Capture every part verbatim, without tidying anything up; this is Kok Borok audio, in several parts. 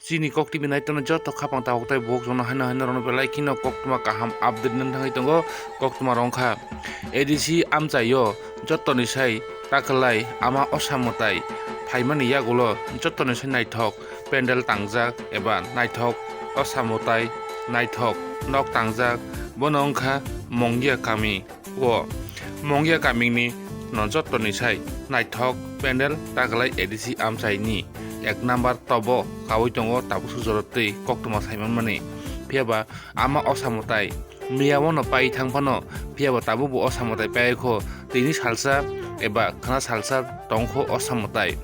Chini Kok T V nai tongnai joto khapang tabuk tei buhuk jono haino haino rwno belai kheno koktwma kaham update nang thangwi tongo, koktwma rwngkha. A D C amchaio jotoni sai takwlai ama osa mwtai phaimani yagulo jotoni sai naithok pandal tangjak eba naithok osa mwtai naithok nok tangjak, bono wngkha Mongia kami. O Mongia kamini no jotoni sai naithok pandal takwlai A D C amchaini ek number tobo kaui tongo tabuk sujoro tei koktwma saimanmani. Phiyaba ama osa mwtai miyao no pai thang phano, phiyaba tabuk bo osa mwtai pai kho tini salsa eba khna salsa tongkho osa mwtai.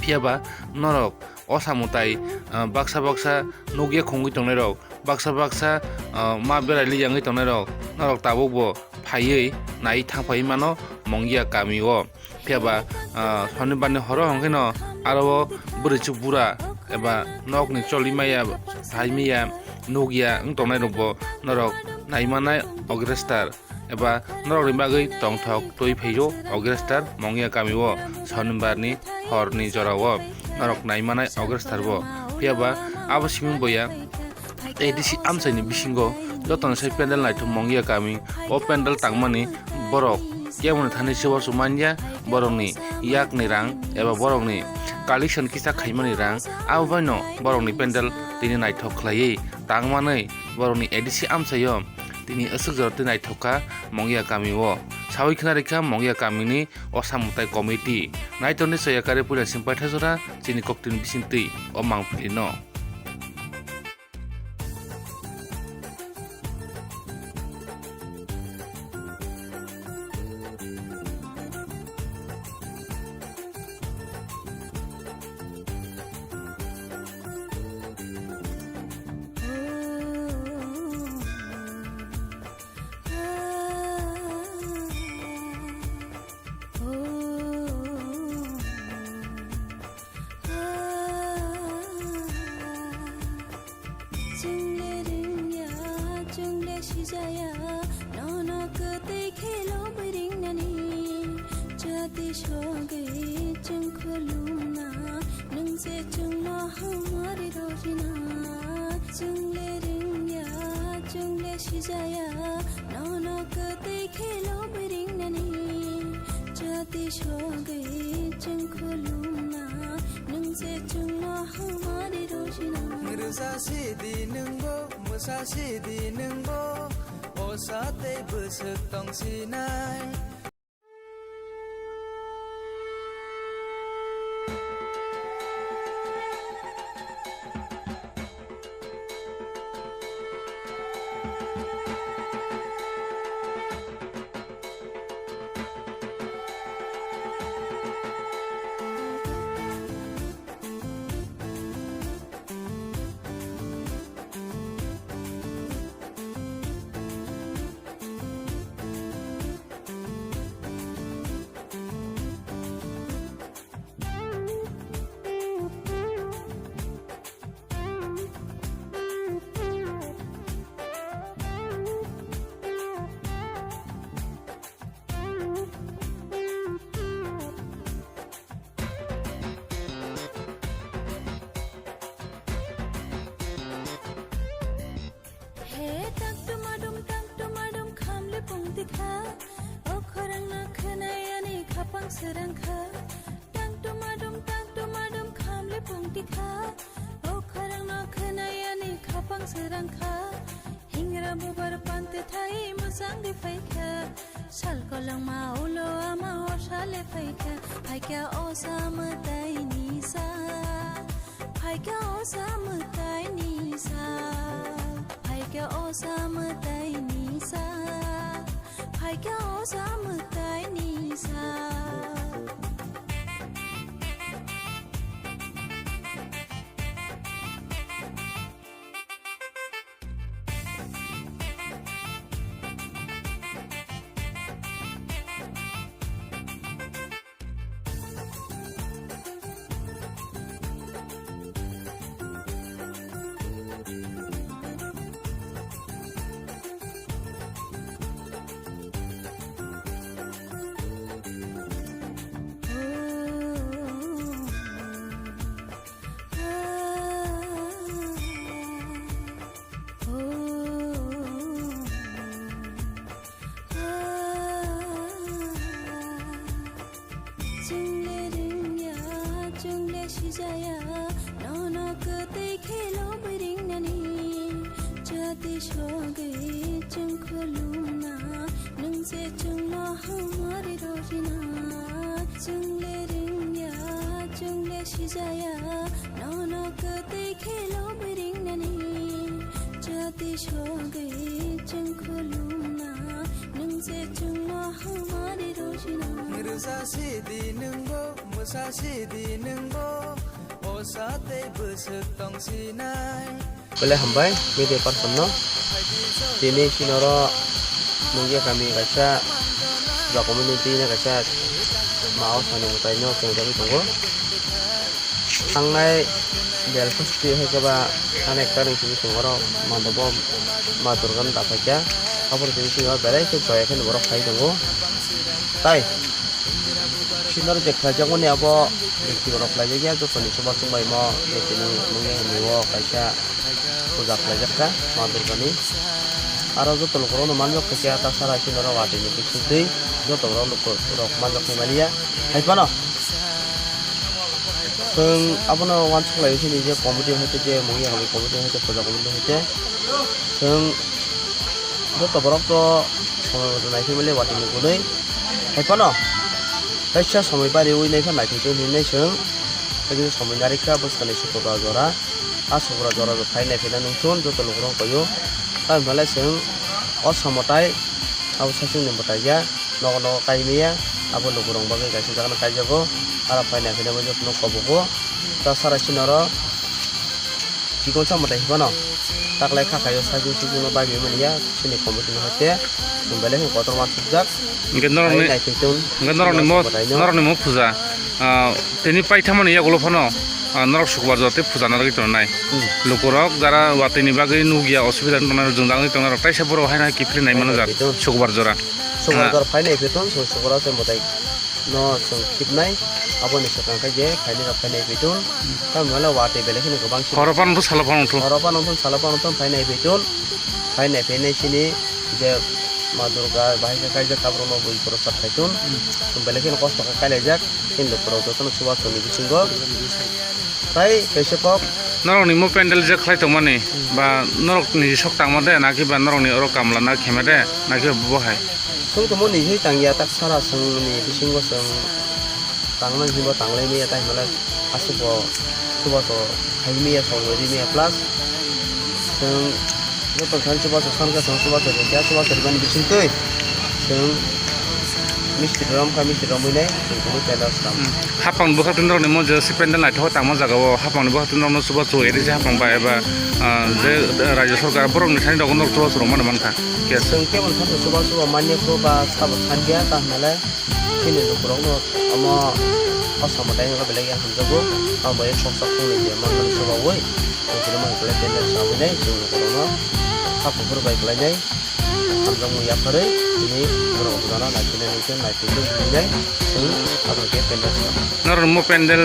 Phiyaba norok osa mwtai, ah, baksa baksa nukya khungwi tongnairok, baksa baksa, ah, ma berai liyangwi tongnairok, norok tabuk bo phaiwi nai thangphai mano Mongia kamio. Phiyaba, ah, Sonibarni horo hwnkhe no aro o bwrwichwk bura eba nokni choli maya, hai maya, nukya wng tongnairokbo norok naimanai Ogrestar eba norokni bagwi tongthok twi phaio Ogrestar Mongia kamio Sonibarni horni jorao norok naimanai Ogrestar bo. Phiyaba abo siming boya A D C amchaini bisingo jotoni sai pandal naithok Mongia kami. O pandal tangmani borok kemoni thani se uansuk manya, borokni yakni rang eba borokni collection kisa khaimani rang, abo baino borokni pandal tini naithok khlaiwi tangmanwi borokni A D C amchaio tini aswk jora twi naithok kha Mongia kamio. Saui khna rikha Mongia kamini osa mwtai committee. Naitokni soyakari puila simpaitha jora chini koktwini bisingtwi o mangpili no. Chwngle ringya, chwngle sijaya, nono kwtwi khelo bwringnani. Jati sogwi chwng khulumna, nwng se chwngno hamari rorina. Chwngle ringya, chwngle sijaya, nono kwtwi khelo bwringnani. Jati sogwi chwng khulumna, nwng se chwngno hamari rojina. Mwrwsa sidi nwngbo, mwsa sidi nwngbo, osa tei bwswk tongsinai. He tang tumadum, tang tumadum, khamle pungti kha. O khorang no khwnai ani khapang srang kha. Tang tumadum, tang tumadum, khamle pungti kha. O khorang no khwnai ani khapang srang kha. Hingra bubar pante thai mwchang de phai kha. Sal kolongma ulo ama horsale phaikha, phaikha osa mwtaini sa, phaikha osa mwtaini sa, phaikha osa mwtaini sa, phaikha osa mwtaini sa. Chaya, nono kwtwi khe lobwi ringnani, jati sogwi chwng khulumna, nwng se chwngno hamari rwsina. Rwsa sidi nwngbo, mwsa sidi nwngbo, o sa tei bwswk tong sinai. Belai hambai, media person no. Tini sinoro nungya kami kaisa, document twi na kaisa, ma o sani mwtai no kengjagwi tongo. Thangnai belkha siti hai khe ba, thanai ekta ring simi tongo oro, mandobo ma Durga no da phaikha. Aboni simi simi o belai khe joya khe borok phai tongo. Tai sinoro je khlaijakmani abo, bwswk rok khlaijak ya, jotoni chubachu bai mo, je tini nungya hwnwi o kaisa puja khlaijak kha ma Durga ni. Aro joto lukurok no manjak kha khe, ta sara sinoro watwi ni bising twi joto borok lukurok manjak khe mani ya. Hai phano chwng abono uansuk lai sini je committee hai khe je mungya hamwi committee hai khe puja committee hai khe chwng joto borok to somoi moto nai phai mali watwi ni hwnwi. Hai phano kaisa somoi bari ui nai kha nai phai khe hinwi chwng hai khe somoi nari kha bwskang ni sukra jora. A sukra jora bo phai nai phai na nung thun joto lukurok paio. Tamoni belai chwng o samo tai abo saichung ni mwtai ya, nogo nogo kai maya, abo lukurok bagwi kaisa jaga no kaijago. Aro phai nai phai na bo joto no kobogo. Ta sara sinoro chikon sa mwtai hwnphano taklai kha khaio saichung suchung no bai mani ya. Chini committee no hai khe chwng belai khe kotor uansukjak. Hwnkhe norokni, Phai nai phai tong, hwnkhe norokni mo, mwtai no. Norokni mo puja, ah, tini paithamani yagulo phano, ah, norok sukbar jora tei puja narwgwi tongnai. Hmm. Lukurok jara watwi ni bagwi nukya, osubida wng tongnai, jwngjal wngwi tongnai rok, taisa borok haino hai kiphilwi nai mano jak, Phai nai phai tong. Sukbar jora. Sukbar Ah. jora phai nai phai tong, chwng sukbar se mwtai no chwng khibnai, aboni swkang khe je phaini rok phainai phaitun, tamni hwnle watwi belai kheno kwbang sini. Horo phano wngthun, salo phano wngthun. Horo phano wngthun, salo phano wngthun, phainai phaitun, phainai phainai sini je ma Durga bahai khe kaijak, kabrokno bui prochar khaitun, belai kheno kosto khe kailaijak, chini lukurok jotono chubachu ni bisingo. Tai kaisa kok. Norokni mo pandal je khlai tongmani, ba norokni sok tangma de, naki ba norokni oro kamla na khema de, naki ba bo hai? Chwng tongmo ni hwnwi tangya, tak sara chwngni bisingo chwng tangnani hwnba tanglai maya, tai hwnba le aswk bo chubachu khai maya, songwi ri maya, plus chwng joto thani chubachu san khe chwng chubachu ri khe, chubachu rimani bisingtwi chwng misti rom kha, misti romwi nai chwng tini tenda swnam. Hmm. Hapang bwkha twi norokni mo je si pandal naithok tangma jaga o, hapangni bwkha twi norokno chubachu ri se hapang ba eba, ah, je rajya sorkar borokni thani rok norok chubachu rwmani mankha. Khe chwng kebo thani chubachu manya kho ba sabo thandia, ta hwnba le chini lukurokno omo o samo tai no belai ya hamjago, abo bai sok sok thangwi je manmani chubawi, chini tini mo belai tenda swnamwi nai chwng lukurokno kha kuphur bai kwlainai. Hamjakmung yapharwi tini borok bujana naiphinani khe naiphinwi hinwi chwng abo khe pandal swnam. Norok mo pandal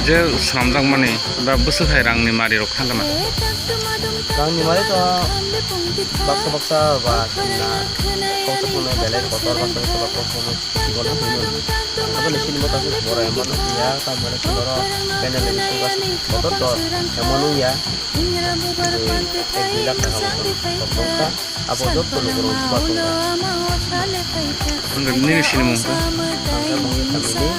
je swnamjakmani ba bwswk hai rangni mari rok thang kana? Rangni mari to baksa baksa ba chwngna kokthumnai belai kotor, baksa baksa ba kokthumnai chikon hinwi. Abo ni sini mo kaisa borai mano ya, ta mane chwng oro pandal ni bisingo kotor to emon wngya. Ek dui lakh taka bo tong, tong, tong kha. Abo joto lukurok chubachu tongo. Hwnkhe nini sinimung khe? Ang khe Mungwi family,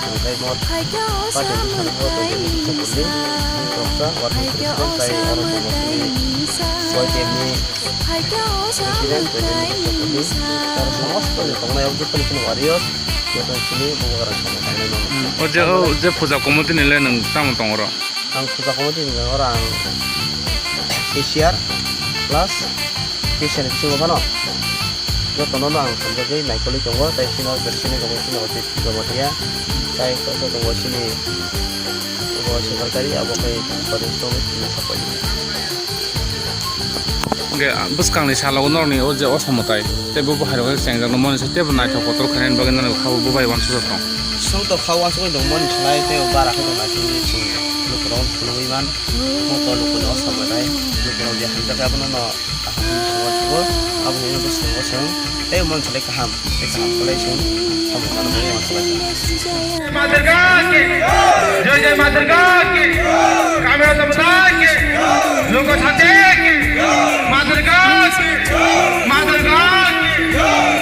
ang khe mo party ni bwskango tongwi kisa purli, ang khoroksa working president, tai oro tongo chini Y T F ni president, twenty ni kisa purli, aro somosto ni tongnai o joto ni chini warriors, joto ni chini bubagra chini tangnai mano. Hmm, o je, o je puja committee ni le nwng tamo tongo oro? Ang puja committee ni oro ang cashier plus cashier ni bisingo phano jotono no ang hamjagwi naikolwi tongo, tei chini o bersini tongo chini o Jamatia, tei koi koi tongo chini o secretary, abo khe Swadesh tongo chini sapai. Hwnkhe bwskangni salogo norokni o je osamotai tei bo bwkhairok khe chengjakno moni se teibo naithok kotor khainani bagwi norokni khabo bubai uansukjak tong. Chwng to kha uansugwi tongmani slai tei o bara khe tong naithokni chwng lukurok phunugwi man. Omo to lukurok osamotai, lukurok je hamjakya abono no kaham hwnwi swngo, abo hwnwi bo swngo chwng tei omo slai kaham. Tei kaham khlai chwng samung tangna bagwi uansuk lai. माँ दुर्गा की जय, जय माँ दुर्गा की, कामेश्वर समुदाय की, लोक शांति की, माँ दुर्गा की, माँ दुर्गा की।